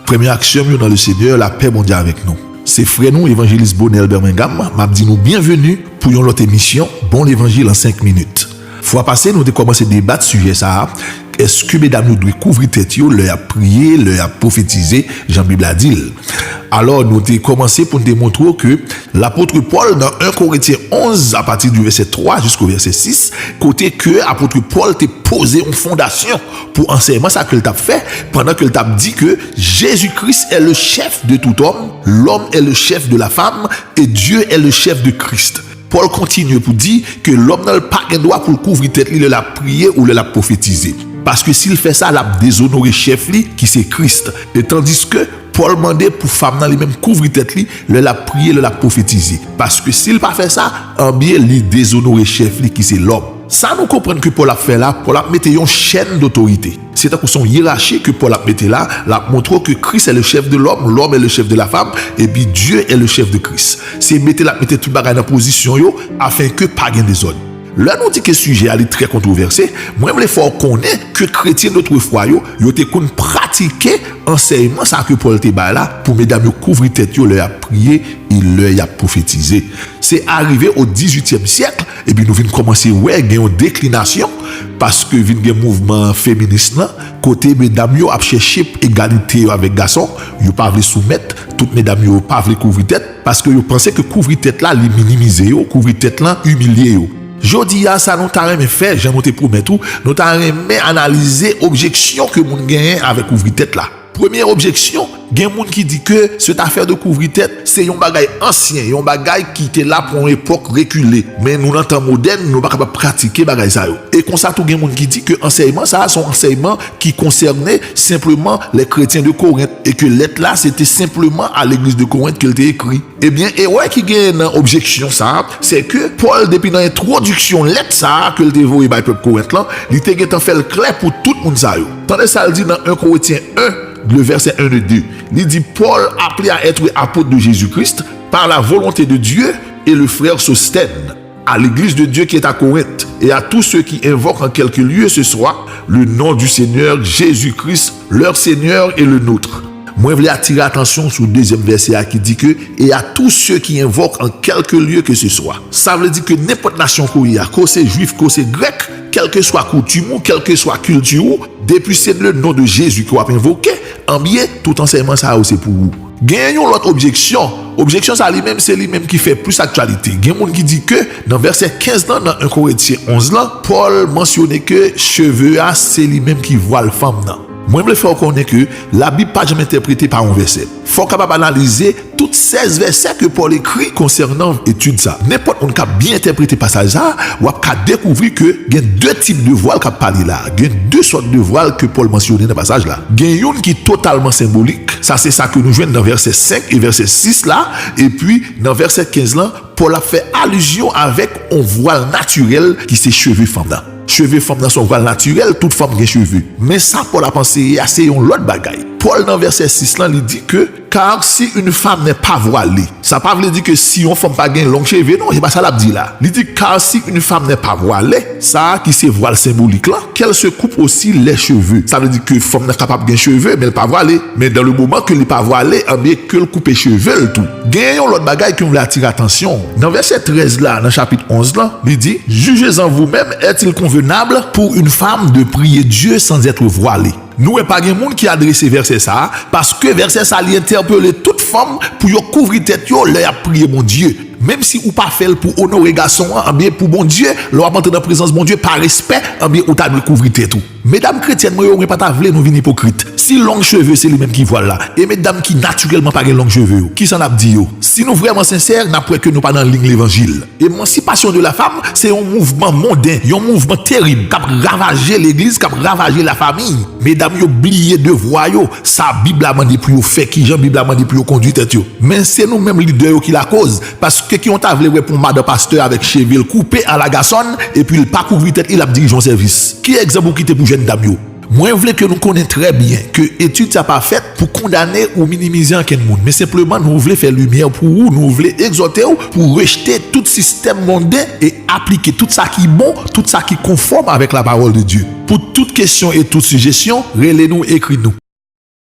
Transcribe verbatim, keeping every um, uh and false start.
Frè m yo ak sè m yo nan le Senyè, lapè Bondye avèk nou. Se frè nou, Evanjelis Bonel Birmingham, m ap di nou byenveni pou yon lòt emisyon Bon Levanjil an senk minit. Fwa pase, nou te kòmanse debat sijè sa a, èske medam yo dwe kouvri tèt yo lè y ap priye, lè y ap pwofetize, jan Bib la di l? Alò, nou te kòmanse pou n te montre w ke lapot Pòl nan en Korentyen onz, apati di vèsè twa jisko vèsè sis, kote ke apot Pòl te poze yon fondasyon pou ansèyman sa ke l t ap fè, pandan ke l t ap di ke Jésus-Christ est le chef de tout homme, l'homme est le chef de la femme, et Dieu est le chef de Christ. Pòl kontinye pou di ke lòm nan l pa gen dwa pou l kouvri tèt li lè l ap priye ou lè l ap pwofetize. Paske si l fè sa, l ap dezonore chèf li, ki se Kris. E tandiske Pòl mande pou fanm nan li menm kouvri tèt li lè l ap priye, lè l ap pwofetize. Paske si l pa fè sa, anbyen, li dezonore chèf li, ki se lòm. Sa nou konprann ke Pòl ap fè la, Pòl ap mete yon chèn dotorite. Se tankou se yon yerachi ke Pòl ap mete la, l ap montre w ke Christ est le chef de l'homme, l'homme est le chef de la femme, epi Dieu est le chef de Christ. Se mete l ap mete tout bagay nan pozisyon yo, afen ke pa gen dezòd. Lè nou di ke sijè a li trè kontwovèse, mwen vle fè w konnen ke kretyen dotefwa yo, yo te konn pratike ansèyman sa ke Pòl te bay la, pou medam yo kouvri tèt yo lè y ap priye e lè y ap pwofetize. Se arive o dizuityèm syèk, epi nou vin kòmanse wè gen yon deklinasyon, paske vin gen mouvman feminis lan, kote medam yo ap chèche egalite yo avèk gason, yo pa vle soumèt, tout medam yo pa vle kouvri tèt, paske yo panse ke kouvri tèt la, li minimize yo, kouvri tèt lan imilye yo. Jodi a, sa nou ta renmen fè, jan nou te pwomèt ou, nou ta renmen analize objeksyon ke moun genyen avèk kouvri tèt la. Premye objeksyon, gen moun ki di ke cette affaire de kouvri tèt, se yon bagay ansyen, yon bagay ki te la pou yon epòk rekile. Men nou nan tan modèn, nou pa kapab pratike bagay sa yo. E konsa tou, gen moun ki di ke ansèyman sa a, se yon ansèyman ki konsène senpleman les chrétiens de Corinthe, e ke lèt la, se te senpleman a legliz de Korent ke l te ekri. Ebyen, erè ki genyen nan objeksyon sa a, se ke Pòl, depi nan entwodiksyon lèt sa a ke l te voye bay pèp Korent lan, li te gentan fè l klè pou tout moun sa yo. Tande sa l di nan en Korentyen en, le verset un et deux. Li di, Paul, appelé à être apôtre de Jésus-Christ, par la volonté de Dieu et le frère Sosthène, à l'église de Dieu qui est à Corinthe, et à tous ceux qui invoquent en quelque lieu ce soir le nom du Seigneur Jésus-Christ, leur Seigneur et le nôtre. Mwen vle atire atansyon sou dezyèm vèsè a ki di ke, et à tous ceux qui invoquent en quelque lieu que ce soit. Sa vle di ke nenpòt nasyon ke w ye a, ke w se jwif, ke w se grèk, kèlkeswa koutim ou, kèlkeswa kilti ou, depi se le non de Jezi ke w ap envoke, anbyen, tout ansèyman sa yo se pou ou. Genyen yon lòt objeksyon. Objeksyon sa li menm, se li menm ki fè plis aktyalite. Gen moun ki di ke nan vèsè kenz lan, nan en Korentyen onz lan, Pòl mansyone ke cheve a se li menm ki vwal fanm nan. Mwen vle fè w konnen ke Labib pa janm entèprete pa yon vèsè. Fò w kapab analize tout sèz vèsè ke Pòl ekri konsènan etid sa. Nenpòt moun k ap byen entèprete pasaj sa, w ap ka dekouvri ke gen de tip de vwal k ap pale la. Gen de sòt de vwal ke Pòl mansyone nan pasaj la. Gen youn ki totalman senbolik, sa se sa ke nou jwenn nan vèsè senk e vèsè sis la, epi nan vèsè kenz lan, Pòl ap fè alizyon avèk yon vwal natirèl ki se cheve fanm nan. Cheve fanm nan se yon vwal natirèl, tout fanm gen cheve. Men sa Pòl ap anseye a, se yon lòt bagay. Pòl nan vèsè sis lan, li di ke, car si une femme n'est pas voilée. Sa pa vle di ke si yon fanm pa gen long cheve, non, se pa sa l ap di la. Li di, car si une femme n'est pas voilée, sa a ki se vwal senbolik lan, qu'elle se coupe aussi les cheveux. Sa vle di ke fanm nan kapab gen cheve, men l pa vwale. Men dans le moment ke li pa vwale, anbyen ke l koupe cheve l tou. Gen yon lòt bagay ke m vle atire atansyon w. Nan vèsè trèz la, nan chapit onz lan, li di, jugez en vous-même, est-il convenable pour une femme de prier Dieu sans être voilée? Nou wè pa gen moun ki adrese vèsè sa a, paske vèsè sa a li entèpele tout fanm pou yo kouvri tèt yo lè y ap priye Bondye. Menm si ou pa fè l pou onore gason an, anbyen pou Bondye, lè w ap antre nan prezans Bondye pa respè, anbyen ou ta dwe kouvri tèt ou. Medam kretyèn mwen yo, mwen pa ta vle nou vin ipokrit. Si long cheve se li menm ki vwal la, e medam ki natirèlman pa gen long cheve yo, kisa n ap di yo? Si nou vrèman sensè, n ap wè ke nou pa nan liy levanjil. Emancipation de la femme, se yon mouvman monden, yon mouvman terib k ap ravaje legliz, k ap ravaje lafanmi. Medam yo bliye devwa yo, sa Bib la mande pou yo fè, kijan Bib la mande pou yo kondui tèt yo. Men se nou menm lidè yo ki lakoz, paske ki yon ta vle wè pou yon madan pastè avèk cheve l koupe alagasòn, epi l pa kouvri tèt li, l ap dirije yon sèvis. Ki egzanp ou kite pou jèn dam yo? Mwen vle ke nou konnen trè byen ke etid sa pa fèt pou kondane ou minimize ankenn moun, men senpleman nou vle fè limyè pou ou, nou vle egzòte w pou rejte tout sistèm monden e aplike tout sa ki bon, tout sa ki konfòm avèk lapawòl de Dye. Pou tout kesyon e tout sijesyon, rele nou, ekri nou.